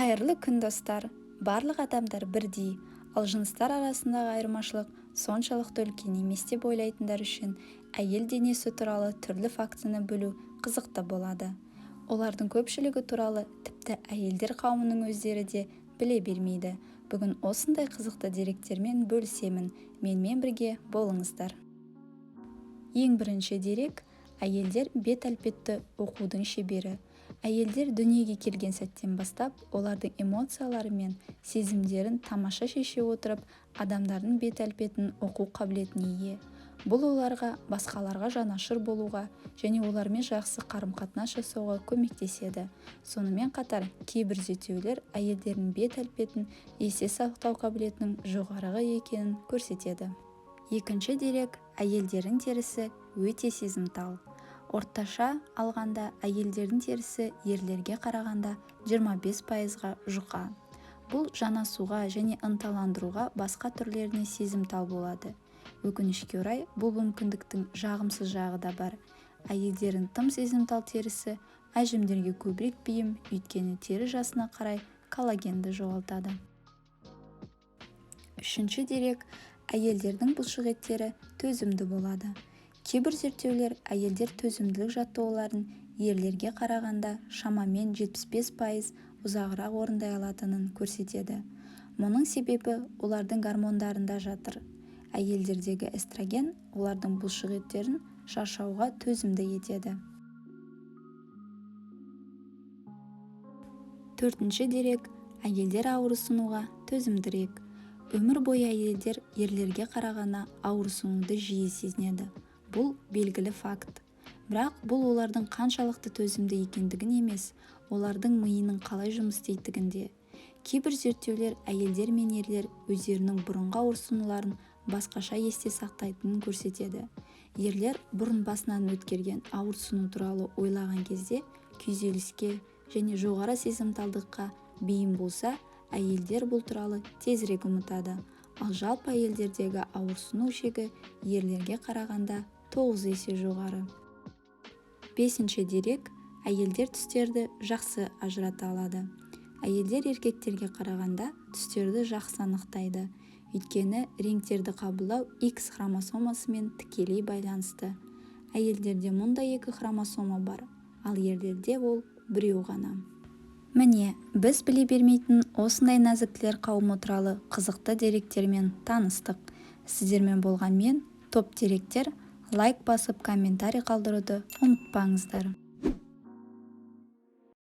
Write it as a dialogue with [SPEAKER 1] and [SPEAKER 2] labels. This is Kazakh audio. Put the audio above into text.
[SPEAKER 1] Қайырлы күн, достар! Барлық адамдар бірдей, ал жыныстар арасындағы айырмашылық соншалықты үлкен емес деп ойлайтындар үшін әйел денесі туралы түрлі фактіні білу қызықты болады. Олардың көпшілігі туралы тіпті әйелдер қауымының өздері де біле бермейді. Бүгін осындай қызықты деректермен бөлісемін. Менімен бірге болыңыздар. Ең бірінші дерек: әйелдер бет әлпетті оқудың шебері. Әйелдер дүниеге келген сәттен бастап, олардың эмоциялары мен сезімдерін тамаша шеше отырып, адамдардың бет әлпетін оқу қабілетіне ие. Бұл оларға басқаларға жанашыр болуға және олармен жақсы қарым-қатынас жасауға көмектеседі. Сонымен қатар, кейбір зерттеулер әйелдердің бет әлпетін есте сақтау қабілетінің жоғары екенін көрсетеді. Екінші дерек: әйелдердің терісі өте сезімтал. Орташа алғанда, әйелдердің терісі ерлерге қарағанда 25%-ға жұқа. Бұл жанасуға және ынталандыруға басқа түрлеріне сезімтал болады. Өкінішке орай, бұл мүмкіндіктің жағымсыз жағы да бар. Әйелдердің тым сезімтал терісі әжімдерге көбірек бейім, өйткені тері жасына қарай коллагенді жоғалтады. Үшінші дерек: әйелдердің бұлшық еттері төзімді болады. Кейбір зерттеулер әйелдер төзімділік жаттығуларын ерлерге қарағанда шамамен 75% ұзағырақ орындай алатынын көрсетеді. Мұның себебі олардың гормондарында жатыр. Әйелдердегі эстроген олардың бұлшық еттерін шаршауға төзімді етеді. Төртінші дерек: әйелдер ауырсынуға төзімдірек. Өмір бойы әйелдер ерлерге қарағанда ауырсынуды жиі сезінеді. Бұл белгілі факт. Бірақ бұл олардың қаншалықты төзімді екендігін емес, олардың миының қалай жұмыс істейтіндігінде. Кейбір зерттеулер әйелдер мен ерлер өздерінің бұрынғы ауырсынуларын басқаша есте сақтайтынын көрсетеді. Ерлер бұрын басынан өткерген ауырсыну туралы ойлаған кезде күйзеліске және жоғары сезімталдыққа бейім болса, әйелдер бұл туралы тезірек ұмытады. Ал жалпы әйелдердегі ауырсыну шегі ерлерге қарағанда 9 есе жоғары. Бесінші дерек: әйелдер түстерді жақсы ажырата алады. Әйелдер еркектерге қарағанда түстерді жақсы анықтайды, өйткені реңктерді қабылдау X хромосомасымен тікелей байланысты. Әйелдерде мұндай екі хромосома бар, ал ерлерде ол біреу ғана. Міне, біз біле бермейтін осындай нәзіктілер қауымы туралы қызықты деректермен таныстық. Сіздермен болған мен, Топ Деректер. Лайк басып, комментарий қалдыруды ұмытпаңыздар.